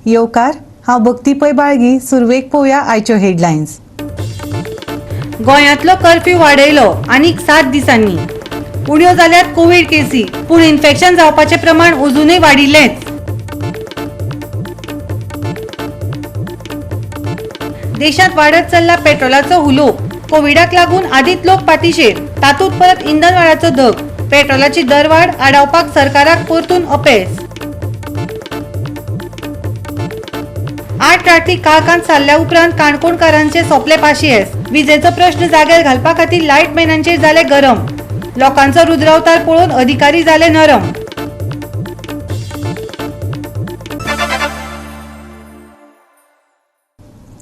येवकार, हांव भक्ती पै बाळगी. सुरवेक पळोवया आयच्यो हेडलायन्स. गोंयांतलो कर्फ्यू वाडयलो आनीक 7 दिसांनी. उण्यो जाल्यात कोवीड केसी, पूण इन्फेक्शन जावपाचें प्रमाण अजूनय वाडिल्लेंच. देशांत वाडत चल्ला पेट्रोलाचो हुलोप. कोविडाक लागून आदींच लोक पातिशेर, तातूंत परत इंधन वाडाचो धग. पेट्रोलाची दरवाड आडावपाक सरकाराक परतून अपेस. 8 राती काळखांत सारल्या उपरांत काणकोणकारांचे सोंपले पाशियेस. विजेचो प्रश्न जाग्यार घालपा खातीर लायटमॅनांचेर जाले गरम. लोकांचो रुद्रावतार पळोवन अधिकारी जाले नरम.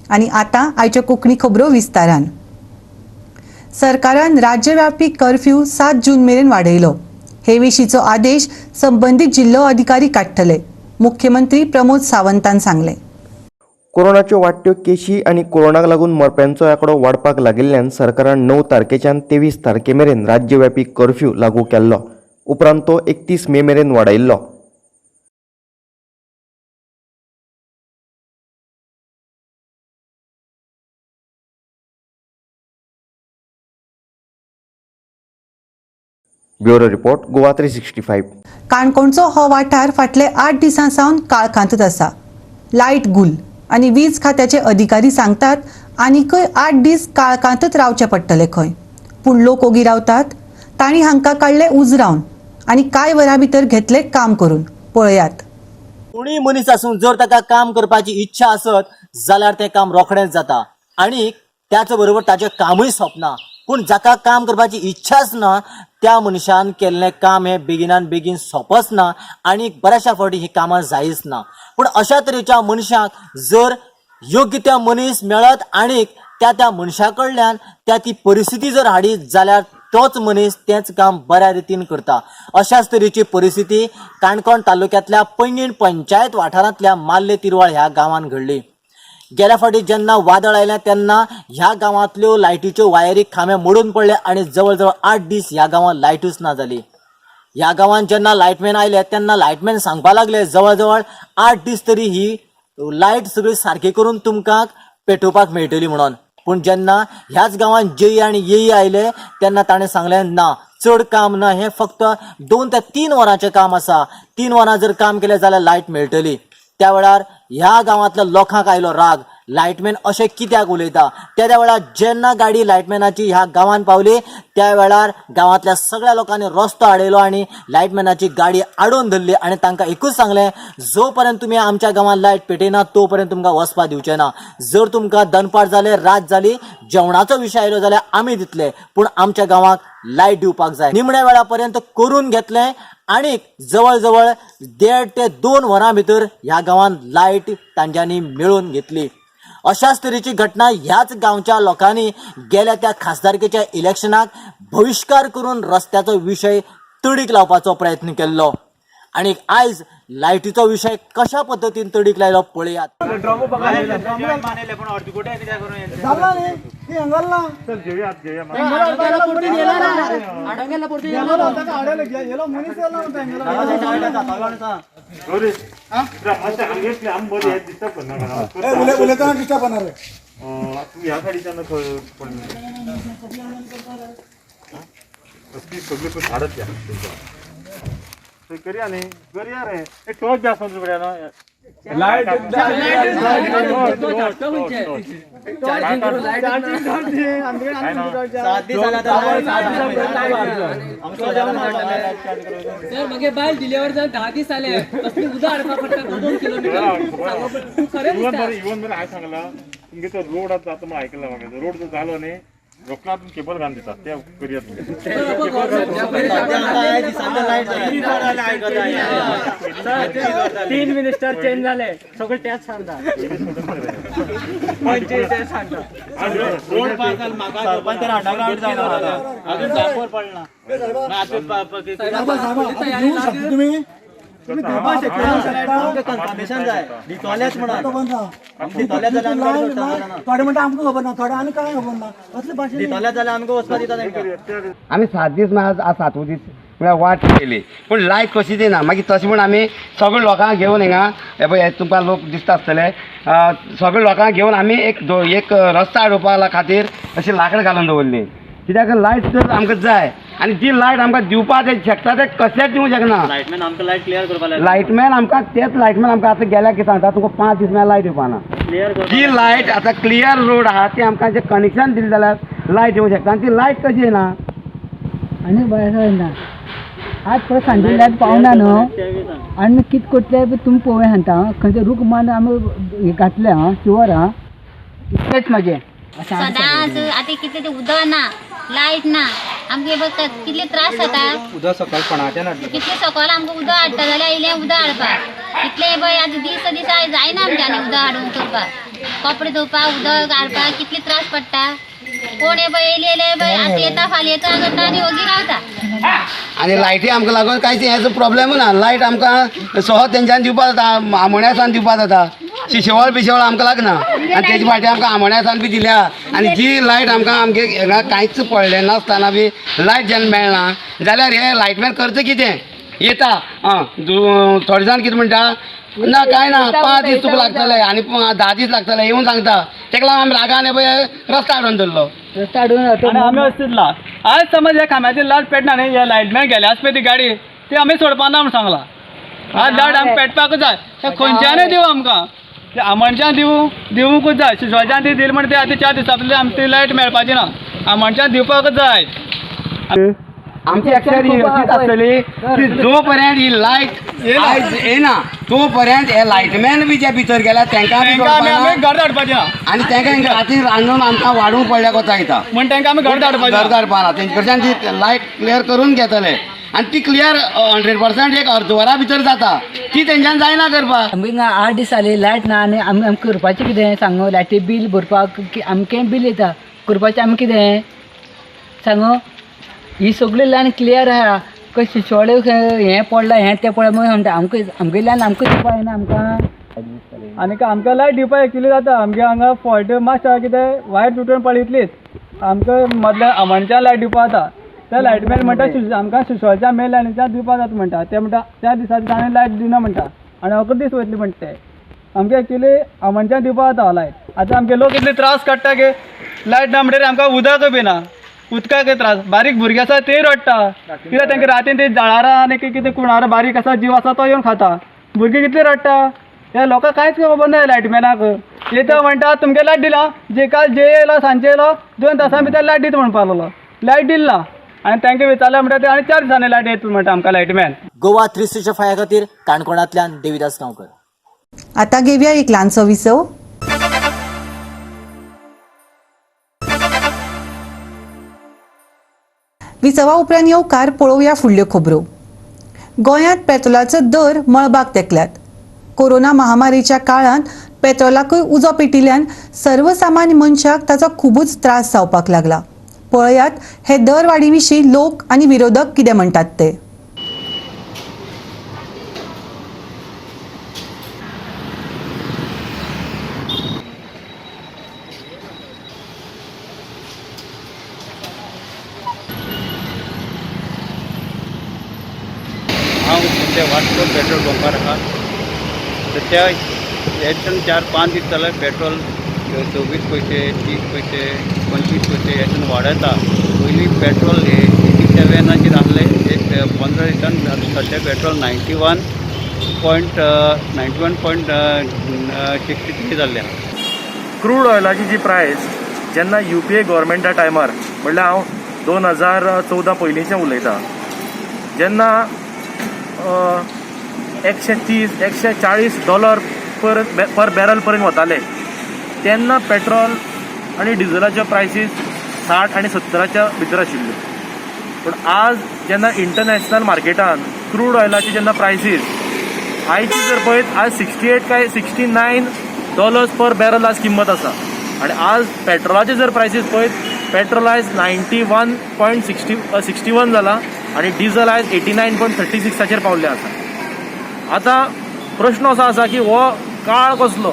आनी आतां आयच्यो कोंकणी खबरो विस्तारान. सरकारान राज्यव्यापी कर्फ्यू 7 जून मेरेन वाडयलो. हे विशींचो आदेश संबंदीत जिल्लो अधिकारी काडटले, मुख्यमंत्री प्रमोद सावंतान सांगलें. कोरोनाच्यो वाडट्यो केशी आनी कोरोनाक लागून मरप्यांचो आंकडो वाडपाक लागिल्ल्यान सरकारान 9 तारखेच्यान 23 तारखे मेरेन राज्यव्यापी कर्फ्यू लागू केल्लो. उपरांत तो 31 मे मेरेन वाडयल्लो. Bureau report, Goa 365. काणकोणचो हो वाठार फाटले 8 दिसां सावन काळखांतच आसा. लायट गुल आनी वीज खात्याचे अधिकारी सांगतात आनीकय 8 दीस काळखांतच रावचे पडटले खंय. पूण लोक ओगी रावतात. तांणी हांकां काडले उजरावन आनी कांय वरां भितर घेतले काम करून. पळयात. कोणूय मनीस आसूं, जर ताका काम करपाची इच्छा आसत जाल्यार तें काम रोखडेंच जाता आनी त्याच बरोबर ताचें कामूय सोंपना. पूण जाका काम करपाची इच्छाच ना त्या मनशान केल्लें काम हें बेगिनान बेगीन सोंपच ना आनी बऱ्याचशा फावटी ही कामां जायच ना. पूण अशा तरेच्या मनशाक जर योग्य त्या मनीस मेळत आनी त्या त्या मनशा कडल्यान त्या ती परिस्थिती जर हाडीत जाल्यार तोच मनीस तेंच काम बऱ्या रितीन करता. अशाच तरेची परिस्थिती काणकोण तालुक्यांतल्या पैंगीण पंचायत वाठारांतल्या माल्ले तिरवाळ ह्या गांवांत घडली. गेल्या फावटी जेन्ना वादळ आयलें तेन्ना ह्या गांवांतल्यो लायटीच्यो वायरी खांबे मोडून पडले आनी जवळ जवळ 8 दीस ह्या गांवांत लायटूच ना जाली. ह्या गांवांत जेन्ना लायटमॅन आयले तेन्ना लायटमॅन सांगपा लागले जवळ जवळ 8 दीस तरी ही लायट सगळी सारकी करून तुमकां पेटोवपाक मेळटली म्हणून. पूण जेन्ना ह्याच गांवांत जेई आनी येई आयले तेन्ना ताणें सांगलें ना, चड काम ना, हें फक्त 2 ते 3 वरांचें काम आसा. 3 वरां जर काम केलें जाल्यार लायट मेळटली. त्या वेळार ह्या गांवांतल्या लोकांक आयलो राग, लायटमॅन अशें कित्याक उलयता. त्या वेळार जेन्ना गाडी लायटमॅनाची ह्या गांवांत पावली त्या वेळार गांवांतल्या सगळ्या लोकांनी रस्तो आडयलो आनी लायटमॅनाची गाडी आडोवन धरली आनी तांकां एकूच सांगलें, जो पर्यंत तुमी आमच्या गांवांत लायट पेटयना तो पर्यंत तुमकां वचपा दिवचें ना. जर तुमकां दनपार जालें, रात जाली, जेवणाचो विशय आयलो जाल्यार आमी दितले, पूण आमच्या गांवाक लायट दिवपाक जाय. निमण्या वेळा पर्यंत करून घेतलें आनी जवळ जवळ 1.5 ते 2 वरां भितर ह्या गांवांत लायट तांच्यांनी मेळोवन घेतली. अशाच तरेची घटना ह्याच गांवच्या लोकांनी गेल्या त्या खासदारकेच्या इलेक्शनाक बहिश्कार करून रस्त्याचो विशय तडीक लावपाचो प्रयत्न केल्लो आनी आयज लायटीचो विशय कशा पद्दतीन तडीक लायलो पळयात. करिया न्ही, करिया रे, टॉर्च बी आसा तुजे कडेन? लायट सर, मगे बायल डिलिव्हर जावन 10 दीस जाले, कसली उदक हाडपाक पडटा 2 किलोमिटर. इवन बरें हांवें सांगलां तुमगे तो रोड आतां आतां आयकलां म्हाका, रोड जो जालो न्ही रोखडो तुमी केबल घालून दितात ते करिया तुमी. 3 मिनिस्टर चेंज झाले, सगळे त्याच सांगता. रोड पास जालो म्हाका अंडरग्राउंड जालो, अजून जापोर पडला. तुम्ही कन्फर्मेशन जाय दितोलेच म्हणून दितोले जाल्यार आमकां गाडी सोडटा ना. थोडे म्हणटा आमकां खबर ना, थोडे आनी काय खबर ना, असले भाशेन दितोले जाल्यार आमकां वचपा दिता तांकां. आमी 7 दीस म्हळ्यार आज 7वो दीस म्हळ्यार वाट पळयली, पूण लायट कशीच येना. मागीर तशें म्हूण आमी सगळे लोकांक घेवन हिंगा, हे पळय हे तुमकां लोक दिसता आसतले, सगळे लोकांक घेवन आमी एक रस्ता हाडोवपा खातीर अशी लांकडां घालून दवरली. कित्याक लायट तर आमकां जाय आनी ती लायट आमकां दिवपाक ते शकता ते कशेंच दिवंक शकना. लायटमॅन आमकां लायट क्लियर करपा लायता. लायटमॅन आमकां तेच लायटमॅन आमकां आतां गेल्यार कितें सांगता, तुमकां 5 दीस म्हळ्यार लायट येवपा ना. क्लियर जी लायट आतां क्लियर रोड आहा ती आमकां जे कनेक्शन दिलें जाल्यार लायट येवंक शकता आनी ती लायट कशी येना. आनी बरें जायना. आज परत सांजे लायट पावना न्हू, आनी कितें करतले तुमी पळोवया सांगता. खंयचे रूख मान आमी घातले आं, शुवर आं, इतलेंच म्हाजें. सदांच आतां कितले ते उदक ना, लायट ना, आमकां बघ कितले त्रास जाता. उदक सकाळ पणाच्यान हाडलें, कितले सकाळ आमकां उदक हाडटा जाल्यार इल्लें उदक हाडपाक कितले पळय आतां दीस दीस जायना आमच्यानी उदक हाडूंक करपाक, कपडे धुवपाक उदक हाडपाक कितले त्रास पडटा. कोण हे पळय येयले येयले पळय आतां येता फाल्यां येता करता आनी ओगी रावता. आनी लायटी आमकां लागून कांयच हेचो प्रॉब्लेम ना. लायट आमकां सहज तेंच्यान दिवपा जाता, आमोण्या सान दिवपा जाता, शिशेवळ बिशेवळ आमकां लागना. आनी तेजे फाटी आमकां आमोण्या सान बी दिल्या. आनी जी लायट आमकां आमगे हांगा कांयच पडलें नासतना बी लायट जेन्ना मेळना जाल्यार हे लायटमॅन करता कितें येता. आं, थोडे जाण कितें म्हणटा, ना कांय ना, 5 दीस तुका लागतले आनी 10 दीस लागतले येवन सांगता. तेका लागून आमी रागान हे पळय रस्ता हाडून धरलो. रस्ता हाडून आनी आमी अस्तितला आज समज ह्या खांब्याचेर लायट पेटना न्ही, ह्या लायटमॅन गेले आस पळय ती गाडी ती आमी सोडपा ना म्हूण सांगला. आज लायट आमी पेटपाकूच जाय, ते खंयच्यानूय दिवं आमकां, ते आमणच्यान दिवं दिवंकूच जाय. शिशवाच्यान ती दिली म्हणटा ती आतां 4 दिसां पयलीं आमकां ती लायट मेळपाची ना, आमणच्यान दिवपाकूच जाय. आमची एक्शन ही अशीच आसतली की जो पर्यंत ही लायट आयज येना तो पर्यंत हे लायटमॅन बी जे भितर गेल्या तेंकां बी तांकां आमी सोडपा आमी ना. घर धाडपाचें ना आनी तेंकां हिंगा राती रांदून आमकां वाडूंक पडल्या कोता येता म्हण तांकां आमी घर धाडपाचें घर ना. धाडपा ना. तेंचे कडच्यान ती लायट क्लियर करून घेतले आनी ती क्लियर 100% एक अर्द वरा भितर जाता, ती तेंच्यान जायना करपाक. आमकां हिंगा 8 दीस जाले लायट ना आनी आमी आमकां करपाचें कितें सांगू? लायटी बील भरपाक आमकें बील येता, करपाचें आमी कितें सांगू? ही सगळी लायन क्लियर आहा, खंय शिशोळे हें पडलां हें तें पडलां म्हणून म्हणटा. आमकां आमगे लायन आमकां दिवपा येना आमकां. आनी आमकां लायट दिवपाक एक्चुली जाता. आमगे हांगा फॉल्ट मातशें कितें वायर तुटून पडली इतलीच आमकां मदल्या आमणच्यान लायट दिवपा जाता. ते लायटमॅन म्हणटा आमकां शिशोळच्या मेन लायनीच्यान दिवपा जाता म्हणटा, ते म्हणटा त्या दिसा ताणें लायट दिना म्हणटा आनी 11 दीस वयतले म्हणटा ते. आमकां एक्चुली आमणच्यान दिवपा जाता लायट. आतां आमगे लोक इतले त्रास काडटा की लायट ना म्हणटकीर आमकां उदक बी ना, उदकाक त्रास. बारीक भुरगे आसा तेय रडटा कित्याक तांकां रातीन ते जळारां आनी कितें कुणारां बारीक आसा जीव आसा तो येवन खाता. भुरगीं कितली रडटा, ह्या लोकांक कांयच खबर ना लायटमॅनाक. येता म्हणटा तुमगे लायट दिला, जे काल जे येयलो सांजचे येयलो 2 तासां भितर लायट दिता म्हणपाक लागलो, लायट दिली ना. आनी तांकां विचारलें म्हणटा ते आनी 4 दिसांनी लायट येता म्हणटा आमकां लायटमॅन. गोवा 365 खातीर काणकोणांतल्यान देविदास गांवकर. आतां घेवया एक ल्हानसो विसव. विसवा उपरांत येवकार पळोवया फुडल्यो खबरो. गोंयांत पेट्रोलाचो दर मळबाक तेंकल्यात. कोरोना महामारीच्या काळांत पेट्रोलाकूय उजो पेटिल्ल्यान सर्वसामान्य मनशाक ताचो खुबूच त्रास जावपाक लागला. पळयात हे दरवाडी विशीं लोक आनी विरोधक कितें म्हणटात ते. हांव सद्या वास्को पेट्रोल पंपार आसा. सद्या हेच्यान 4-5 दीस जाले पेट्रोल 24 पयशे, 30 पयशे, 25 पयशे हेच्यान वाडयता. पयलीं पेट्रोल 87 आसलें, एक 15 दिसान आतां सद्या पेट्रोल 91.63 जाल्लें आसा. क्रूड ऑयलाची जी प्रायस जेन्ना UPA गव्हर्मेंटा टायमार, म्हणल्यार हांव 2014 पयलींचें उलयतां, जेन्ना 130 $140 पर बॅरल पर्यंत वताले तेन्ना पेट्रोल आनी डिझलाच्यो प्रायसीस 60 आनी 70च्या भितर आशिल्ल्यो. पूण आज जेन्ना इंटरनॅशनल मार्केटान क्रूड ऑयलाची जेन्ना प्रायसीस आयची जर पळयत आज 68 काय $69 पर बॅरल आज किंमत आसा. आनी आज पेट्रोलाचे जर प्रायसीस पळयत पेट्रोल आयज 91.61 जाला आनी डिझल आयज 89.36 पावल्ले आसा. आतां प्रश्न असो आसा की हो काळ कसलो?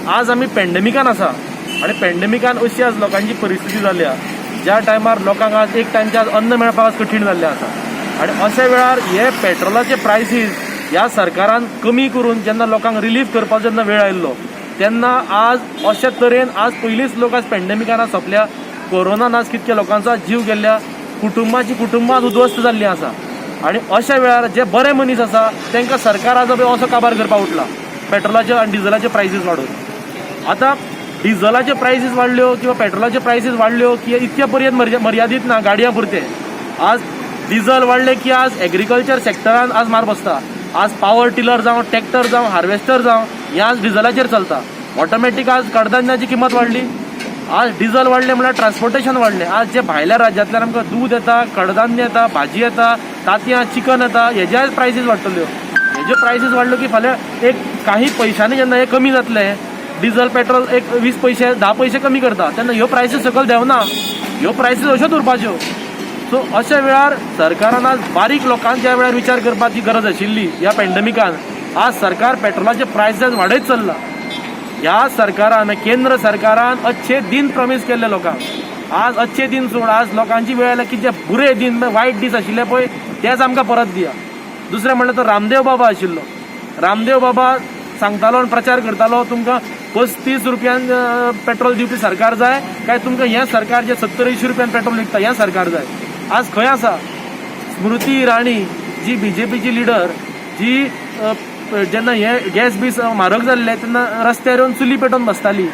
आज आमी पेंडेमिकान आसा आनी पेंडेमिकान अशी आज लोकांची परिस्थिती जाल्या ज्या टायमार लोकांक आज एक टायमचें आज अन्न मेळपाक आज कठीण जाल्लें आसा. आनी अशा वेळार हे पेट्रोलाचे प्रायसीस ह्या सरकारान कमी करून जेन्ना लोकांक रिलीफ करपाचो जेन्ना वेळ आयिल्लो तेन्ना आज अशे तरेन आज पयलींच लोक आज पेंडेमिकान आज सोंपल्या, कोरोनान आज कितक्या लोकांचो आज जीव गेल्ल्या, कुटुंबाची कुटुंबां उद्ध्वस्त जाल्लीं आसा. आनी अशा वेळार जे बरे मनीस आसा तांकां सरकार आज असो काबार करपाक उठला पेट्रोलाचे आनी डिझलाचे प्रायसीस वाडोवन. आतां डिझलाचे प्रायसीस वाडल्यो किंवा पेट्रोलाचे प्रायसीस वाडल्यो की इतके पर्यंत मर्यादीत ना गाडयां पुरते. आज डिझल वाडले की आज एग्रीकल्चर सेक्टरान आज मार बसता. आज पावर टिलर जावं, ट्रॅक्टर जावं, हार्वेस्टर जावं, हे आज डिझलाचेर चलता. ऑटोमॅटीक आज कडधान्याची किंमत वाडली. आज डिझल वाडलें म्हणल्यार ट्रान्सपोर्टेशन वाडलें. आज जे भायल्या राज्यांतल्यान आमकां दूद येता, कडधान्य येता, भाजी येता, तांतयां, चिकन येता, हेजे आज प्रायसीस वाडटल्यो. हेज्यो प्रायसीस वाडल्यो की फाल्यां एक काही पयशांनी जेन्ना हे कमी जातले, डिझल पेट्रोल एक 20 पयशे 10 पयशे कमी करता तेन्ना ह्यो प्रायसीस सकयल देंवना, ह्यो प्रायसीस अश्योच उरपाच्यो. सो अशा वेळार सरकारान आज बारीक लोकांच्या वेळार विचार करपाची गरज आशिल्ली. ह्या पेंडेमिकान आज सरकार पेट्रोलाचे प्रायसीस वाडयत चल्ला. ह्या सरकारान, केंद्र सरकारान अच्छे दिन प्रॉमीस केल्ले लोकांक. आज अच्छे दिन सोड, आज लोकांची वेळ आयल्या की जे बुरे दिन, वायट दीस आशिल्ले पळय तेच आमकां परत दिया. दुसरें म्हणल्यार तो रामदेव बाबा आशिल्लो. रामदेव बाबा सांगतालो आनी प्रचार करतालो तुमकां 35 रुपयान पेट्रोल दिवपी सरकार जाय काय तुमकां हें सरकार जें 70-80 रुपयान पेट्रोल विकता हें सरकार जाय. आज खंय आसा स्मृती इराणी जी बीजेपीची लिडर, जी जेन्ना हे गॅस बीस म्हारग जाल्ले तेन्ना रस्त्यार येवन चुली पेटोवन बसताली.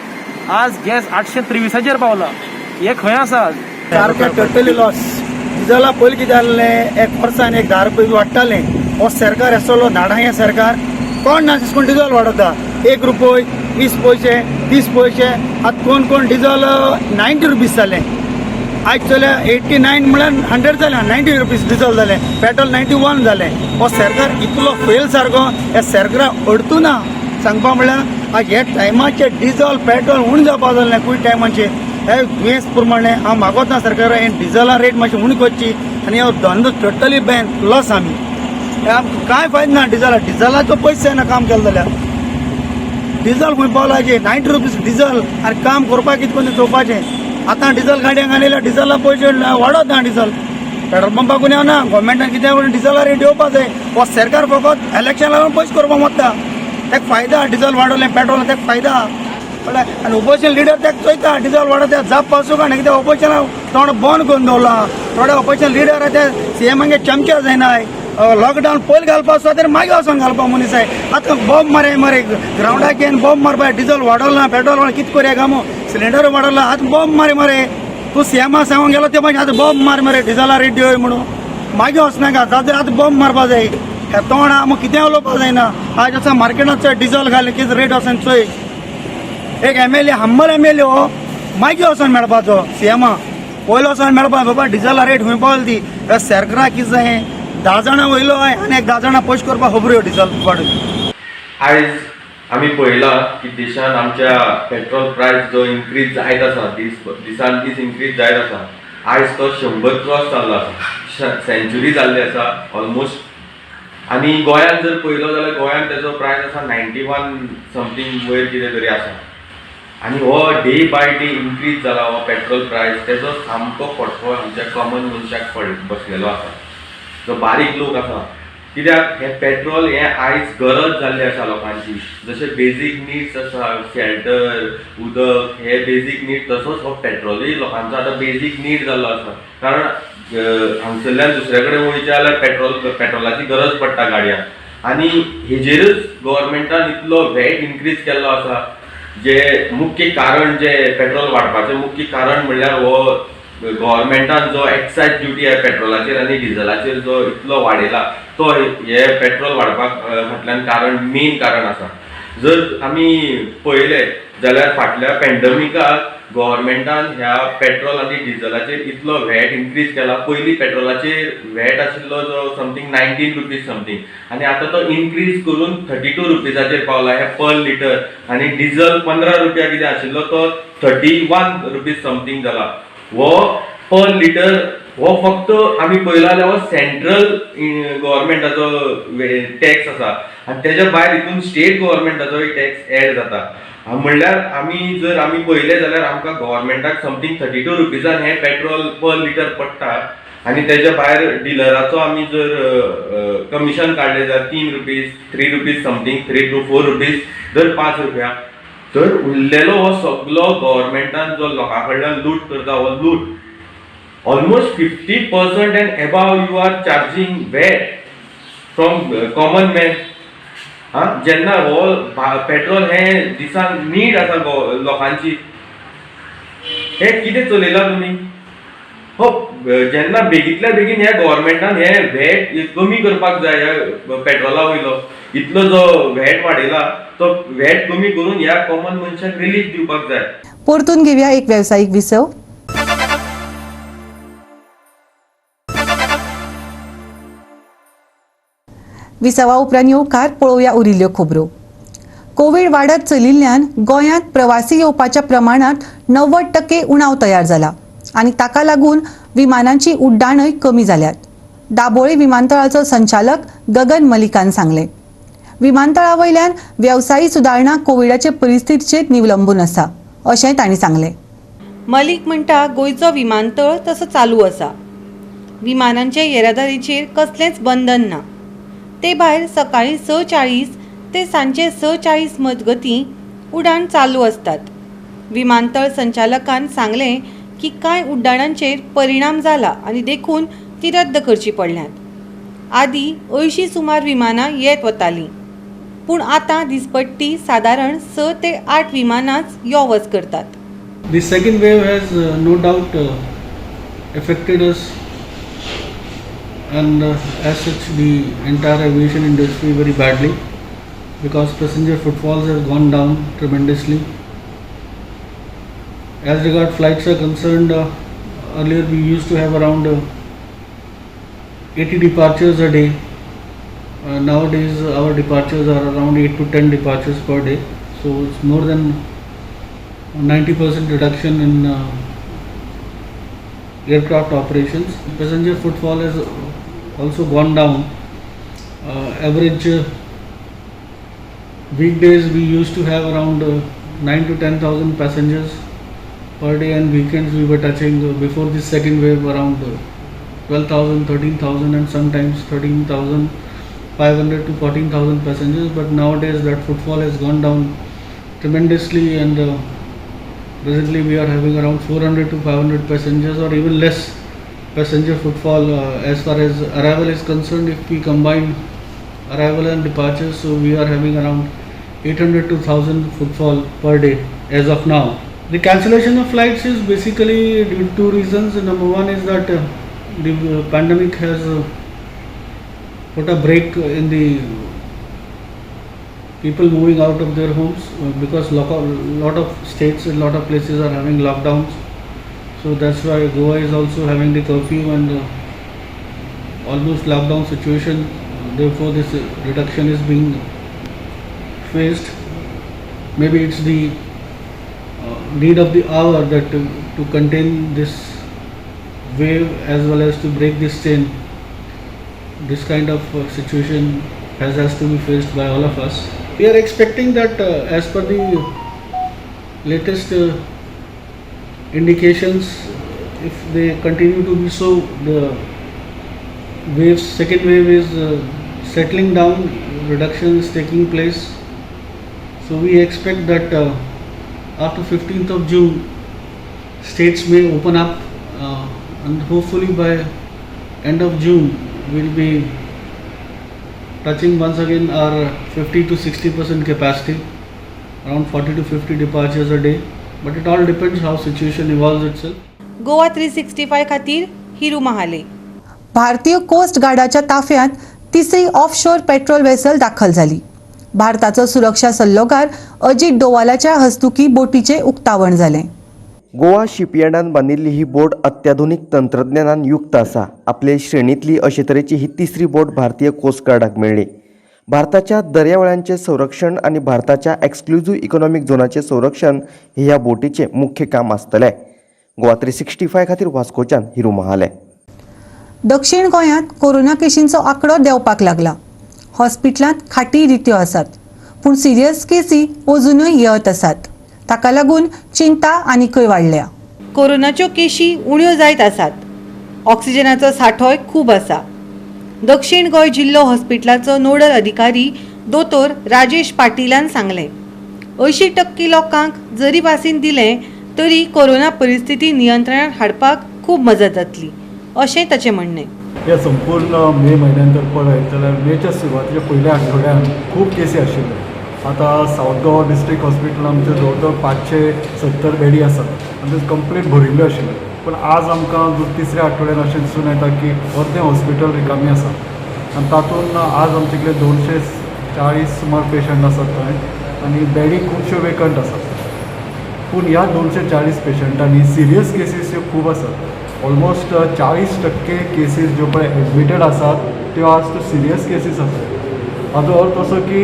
आज गॅस 823 पावला. हे खंय आसा आज? सारकें टोटली लॉस. डिझला पयलीं कितें जाल्लें, एक वर्सान एक 10 रुपया वाडटालें. हो सरकार आसलो नाडांगे सरकार, कोण ना कोण डिझल वाडयता 1 रुपय 20 पयशे 30 पयशे. आतां कोण कोण डिझल 90 रुपीज जालें. आयज चोल्या 89 म्हळ्यार 100 जालें, 90 रुपीज डिझल जालें, पेट्रोल 91 जालें. हो सरकार इतलो फेल सारको, ह्या सरकारा अडतू ना सांगपा म्हळ्यार. आज ह्या टायमाचेर डिझल पेट्रोल उणें जावपा जालें खूब टायमाचेर. हे दुयेंस प्रमाणे हांव मागोत ना सरकारा हे डिझला रेट मातशी उणी करची आनी हो धंदो टोटली बॅन लॉस. आमी कांय फायदो ना डिझला, डिझलाचो पयशे जायना काम केलें जाल्यार. डिझल खंय पावला 90 रुपीज डिझल आनी काम करपाक कितें करून चोवपाचें. आतां डिझल गाडयांक आनी डिझला पयशे वाडत ना. डिझल पेट्रोल पंपाकून येवना, गोवोरमेंटान कितें करून डिझला रेट येवपा जाय. हो सरकार फकत इलेक्शन लागून पयशे करपाक वता, तेका फायदा. डिझल वाडोवलें पेट्रोल तेका फायदा कळ्ळें. आनी ओपोजिशन लिडर तेका चोयता डिझल वाडोवता जाप पासूं आनी कितें ओपोजिशना तोंड बंद करून दवरलां. थोडे ओपोजिशन लिडर आहा ते सीएमागे चमचे जायनाय. लॉकडावन पयलीं घालपा आसता तरी मागीर वचोन घालपा मनीस जाय. आतां बॉम्ब मारे मरे ग्रावंडाक येवन बॉम्ब मारपा, डिझल वाडोवला पेट्रोल वाडोवला कितें करया गामो, सिलिंडर वाडोवला, आतां बॉम्ब मारे मरे. तूं सीएमा सांगूंक गेलो ते मागीर आतां बॉम्ब मार मरे डिझला रेट दिवय म्हणून मागीर वचनाका जाल्यार आतां बॉम्ब मारपा जाय. ह्या तोंड आमकां कितें उलोवपा जायना. आज आसा मार्केटांत चोय डिझल घालें कितें रेट वचोन चोय. एक MLA humble MLA हो मागीर वचोन मेळपाचो सीएमा, पयलो वचोन मेळपा बाबा डिझला रेट खंय पावली ती. ह्या सरकाराक कितें जाय 10 जाणां वयलो आनी एक 10 जाणां पयशे करपाक खबऱ्यो डिझल वाडून. आयज आमी पळयलां की देशान आमच्या पेट्रोल प्रायस जो इन्क्रीज जायत आसा, दिसान दीस इन्क्रीज जायत आसा. आयज तो 100 क्रॉस जाल्लो आसा, सेंच्युरी जाल्ली आसा ऑलमोस्ट. आनी गोंयांत जर पळयलो जाल्यार गोंयांत तेजो प्रायस आसा 91 समथींग वयर कितें तरी आसा. आनी हो डे बाय डे इन्क्रीज जाला हो पेट्रोल प्रायस. तेजो सामको फटको आमच्या कॉमन मनशाक बसलेलो आसा, जो बारीक लोक आसा. कित्याक हें पेट्रोल हें आयज गरज जाल्ली आसा लोकांची. जशें बेजीक निड्स आसा, शेल्टर, उदक, हे बेजीक नीड, तसोच हो पेट्रोलूय लोकांचो आतां बेजीक नीड जाल्लो आसा. कारण हांगसरल्यान दुसरे कडेन वयचें जाल्यार पेट्रोलाची गरज पडटा गाडयांक. आनी हेजेरूच गव्हर्मेंटान इतलो व्हॅट इन्क्रीज केल्लो आसा. जे मुख्य कारण, जे पेट्रोल वाडपाचें मुख्य कारण म्हणल्यार हो गव्हर्मेंटान जो एक्सायज ड्युटी आहे पेट्रोलाचेर आनी डिझलाचेर जो इतलो वाडयला तो हे पेट्रोल वाडपाक फाटल्यान कारण, मेन कारण आसा. जर आमी पळयलें जाल्यार फाटल्या पेंडमिकाक गव्हर्मेंटान ह्या पेट्रोल आनी डिझलाचेर इतलो व्हॅट इन्क्रीज केला. पयलीं पेट्रोलाचेर व्हॅट आशिल्लो जो समथींग 19 रुपीज समथींग, आनी आतां तो इन्क्रीज करून 32 रुपीजाचेर पावला हे पर लिटर. आनी डिझल 15 रुपया कितें आशिल्लो तो 31 रुपीज समथींग जाला हो पर लिटर. हो फक्त आमी पळयला जाल्यार हो सेंट्रल गव्हर्मेंटाचो टॅक्स आसा आनी तेज्या भायर हितून स्टेट गव्हर्मेंटाचोय टॅक्स एड जाता. म्हणल्यार आमी जर आमी पळयलें जाल्यार आमकां गव्हर्मेंटाक समथींग 32 रुपीजान हें पेट्रोल पर लिटर पडटा आनी तेज्या भायर डिलराचो आमी जर कमिशन काडलें जाल्यार 3 rupees, 3 rupees something, 3 to 4 rupees, जर 5 रुपया तर उरलेलो हो सगलो गव्हर्मेंटान जो लोकां कडल्यान लूट करता हो लूट. Almost 50% and above you are charging VAT from common man. आं, जेन्ना हो पेट्रोल हें दिसान नीड आसा लोकांची, हें कितें चलयलां तुमी? हो जेन्ना बेगींतल्या बेगीन ह्या गव्हर्मेंटान हे व्हॅट कमी करपाक जाय. ह्या पेट्रोला वयलो इतलो जो व्हॅट वाडयला तो व्हॅट कमी करून ह्या कॉमन मनशाक रिलीफ दिवपाक जाय. परतून घेवया एक वेवसायीक विसव. विसवा उपरांत येवकार. पळोवया उरिल्ल्यो खबरो. कोवीड वाडत चलिल्ल्यान गोंयांत प्रवासी येवपाच्या प्रमाणांत 90% उणाव तयार जाला आनी ताका लागून विमानांची उड्डाणय कमी जाल्यात. दाबोळी विमानतळाचो संचालक गगन मलिकान सांगलें, विमानतळा वयल्यान वेवसायी सुदारणा कोविडाचे परिस्थितीचेर निवलंबून आसा, अशेंय तांणी सांगलें. मलिक म्हणटा, गोंयचो विमानतळ तसो चालू आसा. विमानांचे येरादारीचेर कसलेंच बंधन ना. ते भायर सकाळीं 6:40 ते सांजचे 6:40 मजगतीं उडाण चालू आसतात. विमानतळ संचालकान सांगलें की कांय उड्डाणांचेर परिणाम जाला आनी देखून ती रद्द करची पडल्यांत. आदीं 80 सुमार विमानां येत वतालीं, पूण आतां दिसपट्टी सादारण 6 ते 8 विमानांच यो वच करतात. The second wave has no doubt affected us and as such the entire aviation industry very badly, because passenger footfalls have gone down tremendously. As regard flights are concerned, earlier we used to have around 80 departures a day. Nowadays our departures are around 8 to 10 departures per day, so it's more than 90% reduction in aircraft operations. Passenger footfall has also gone down. Average weekdays we used to have around 9 to 10,000 passengers per day, and weekends we were touching before the second wave around 12,000, 13,000 and sometimes 13,500 to 14,000 passengers. But nowadays that footfall has gone down tremendously, and presently we are having around 400 to 500 passengers or even less passenger footfall. As far as arrival is concerned, if we combine arrival and departure, so we are having around 800 to 1000 footfall per day as of now. The cancellation of flights is basically due to two reasons. Number one is that the pandemic has put a break in the people moving out of their homes, because lot of states and lot of places are having lockdowns. So that's why Goa is also having the curfew and almost lockdown situation. Therefore this reduction is being faced. Maybe it's the need of the hour that to contain this wave as well as to break this chain. This kind of situation has to be faced by all of us. We are expecting that as per the latest indications, if they continue to be so, the second wave is settling down, reduction is taking place. So we expect that after 15th of June, states may open up, and hopefully by end of June we'll be touching once again our 50 to 60% capacity, around 40 to 50 departures a day. But it all depends how situation evolves itself. Goa 365 खातीर हिरू महाले. भारतीय coast गार्डाच्या ताफ्यांत तिसरी offshore patrol vessel दाखल जाली. भारताचो सुरक्षा सल्लोगार अजित डोवालाच्या हस्तुकी बोटीचें उक्तावण जालें. गोवा शिपयार्डान बांदिल्ली ही बोट अत्याधुनीक तंत्रज्ञानान युक्त आसा. आपले श्रेणींतली अशे तरेची ही तिसरी बोट भारतीय कोस्ट गार्डाक मेळ्ळी. भारताच्या दर्यावेळांचें संरक्षण आनी भारताच्या एक्सक्लुझीव इकॉनॉमीक झोनाचें संरक्षण हे ह्या बोटीचें मुख्य काम आसतलें. गोवा 365 खातीर वास्कोच्यान हिरू महाले. दक्षिण गोंयांत कोरोना केशींचो आंकडो देंवपाक लागला. हॉस्पिटलांत खाटी रित्यो आसात, पूण सिरियस केसी अजुनूय येत आसात. ताका लागून चिंता आनीकय वाडल्या. कोरोनाच्यो केशी उण्यो जायत आसात. ऑक्सिजनाचो सांठोय खूब आसा. दक्षिण गोंय जिल्लो हॉस्पिटलाचो नोडल अधिकारी दोतोर राजेश पाटीलान सांगलें, 80% लोकांक जरी वासीन दिलें तरी कोरोना परिस्थिती नियंत्रणात हाडपाक खूब मजत जातली अशें ताचें म्हणणें. ह्या संपूर्ण मे म्हयन्यान जर पळयत जाल्यार मेच्या सुरवातीच्या पयल्या आठवड्यान खूब केसी आशिल्ल्यो. आतां सावथ गोवा डिस्ट्रिक्ट हॉस्पिटल आमचे जवळ जवळ 570 बेडी आसात आनी ते कंप्लीट भरिल्ल्यो आशिल्ल्यो. पूण आज आमकां तिसऱ्या आठवड्यान अशें दिसून येता की अर्दें हॉस्पिटल रिकामी आसा आनी तातूंत आज आमचे कडेन 240 सुमार पेशंट आसात थंय आनी बेडी खुबश्यो वेकंट आसात. पूण ह्या 240 पेशंटांनी सिरियस केसीस ह्यो खूब आसात. ऑलमोस्ट 40% केसीस ज्यो पळय एडमिटेड आसात त्यो आज त्यो सिरियस केसीस आसात. हाजो अर्थ असो की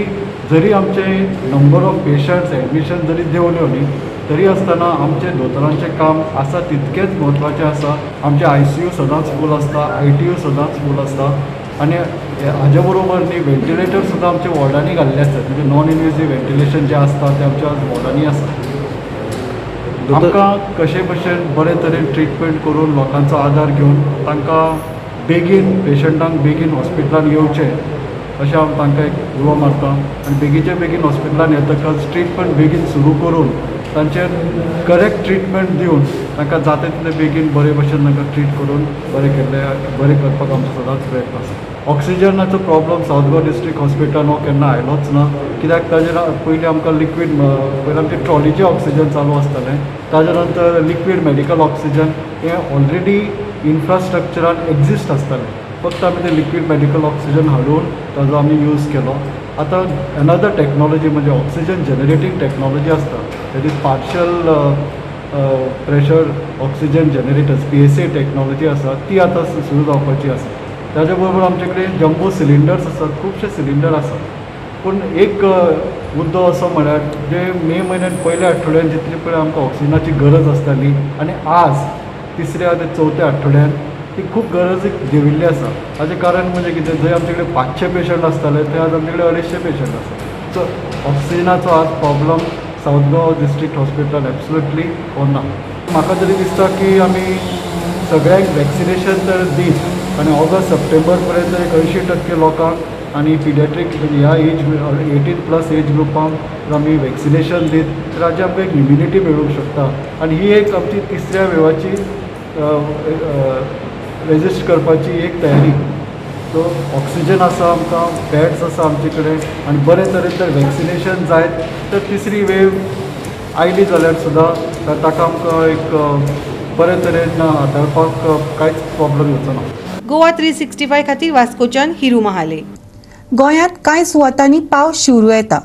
जरी आमचे नंबर ऑफ पेशंट्स एडमिशन जरी देंवल्यो न्ही तरी आसतना आमचे दोतोरांचें काम आसा तितकेंच म्हत्वाचें आसा. आमचें ICU सदांच फूल आसता, ITU सदांच फूल आसता आनी हाजे बरोबर न्ही व्हेंटिलेटर सुद्दां आमच्या वॉर्डांनी घाल्ले आसात. म्हणजे नॉन इनवेजीव व्हेंटिलेशन जें आसता तें आमच्या वॉर्डांनी आसा. आमकां कशे भशेन बरे तरेन ट्रिटमेंट करून लोकांचो आदार घेवन तांकां बेगीन पेशंटांक बेगीन हॉस्पिटलान येवचें अशें हांव तांकां एक उलो मारता आनी बेगीच्या बेगीन हॉस्पिटलान येतकच ट्रिटमेंट बेगीन सुरू करून तांचेर करेक्ट ट्रिटमेंट दिवन तांकां जाता तितले बेगीन बरे भशेन तांकां ट्रीट करून बरें केल्ले बरें करपाक आमचो सदांच प्रयत्न आसा. ऑक्सिजनाचो प्रॉब्लम सावथ गोवा डिस्ट्रिक्ट हॉस्पिटलान हो केन्ना आयलोच ना, कित्याक ताजेर पयलीं आमकां लिक्वीड पयलीं आमचें ट्रॉलीचें ऑक्सिजन चालू आसतालें, ताजे नंतर लिक्वीड मेडिकल ऑक्सिजन हें ऑलरेडी इन्फ्रास्ट्रक्चरान एग्जिस्ट आसतालें. फक्त आमी तें लिक्वीड मेडिकल ऑक्सिजन हाडून ताजो आमी यूज केलो. आतां एनदर टॅक्नोलॉजी म्हणजे ऑक्सिजन जनरेटींग टॅक्नोलॉजी आसता, that is partial pressure oxygen generators PSA technology आसा ती आतां सुरू जावपाची आसा. ताजे बरोबर आमचे कडेन जम्बो सिलिंडर्स आसात, खुबशे सिलिंडर आसात. पूण एक मुद्दो असो म्हळ्यार जे मे म्हयन्यान पयल्या आठवड्यान जितली पळय आमकां ऑक्सिजनाची गरज आसताली आनी आज तिसऱ्या ते चवथ्या आठवड्यान ती खूब गरज देंविल्ली आसा. ताचें कारण म्हणजे कितें, जंय आमचे कडेन 500 पेशंट आसताले थंय आज आमचे कडेन 250 पेशंट आसात. सो ऑक्सिजनाचो आज प्रॉब्लम सावथ गोवा डिस्ट्रिक्ट हॉस्पिटलान एब्सोल्युटली हो ना. म्हाका तरी दिसता की आमी सगळ्यांक वॅक्सिनेशन तर दीत आनी ऑगस्ट सप्टेंबर पर्यंत एक 80% लोकांक आनी पिडियाट्रीक ह्या एज 18+ एज ग्रुपांक जर आमी वॅक्सिनेशन दीत तर हाजी आमकां एक इम्युनिटी मेळूंक शकता आनी ही एक आमची तिसऱ्या वेवाची रेजिस्ट करपाची एक तयारी. सो ऑक्सिजन आसा आमकां, बेड्स आसा आमचे कडेन आनी बरे तरेन जर वॅक्सिनेशन जायत तर तिसरी वेव आयली जाल्यार सुद्दां ताका आमकां एक बरे तरेन हाताळपाक कांयच प्रॉब्लम येवचो ना. गोवा 365 खातीर वास्कोच्यान हिरू महाले. गोंयांत कांय सुवातांनी पावस शिवरू येता.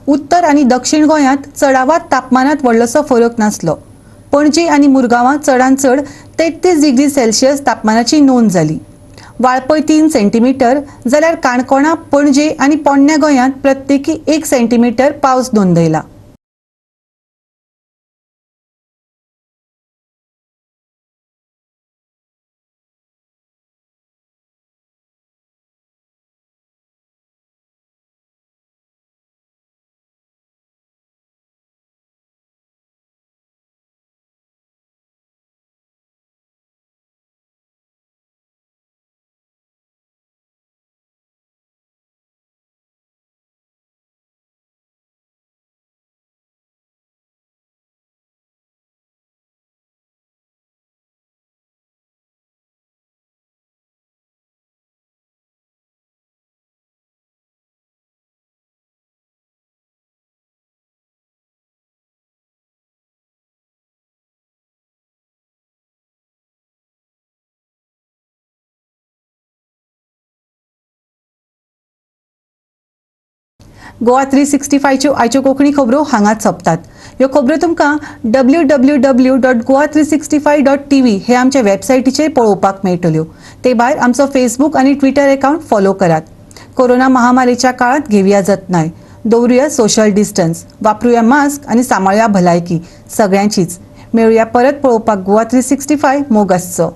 उत्तर आनी दक्षिण गोंयांत चडावात तापमानांत व्हडलोसो फरक नासलो. पणजी आनी मुरगांवां चडांत चड 33 डिग्री सेल्सियस तापमानाची नोंद जाली. वाळपय 3 सेंटीमिटर जाल्यार काणकोणा, पणजे आनी पोरण्या गोंयांत प्रत्येकी 1 सेंटीमिटर पावस नोंदयला. गोवा 365च्यो आयच्यो कोंकणी खबरो हांगाच सोंपतात. ह्यो खबरो तुमकां www.goa365.tv हे आमच्या वेबसायटीचेर पळोवपाक मेळटल्यो. ते भायर आमचो फेसबूक आनी ट्विटर अकाउंट फॉलो करात. कोरोना महामारीच्या काळात घेवया जतनाय, दवरुया सोशल डिस्टन्स, वापरुया मास्क आनी सांबाळुया भलायकी सगळ्यांचीच. मेळुया परत पळोवपाक गोवा 365 मोग आसचो.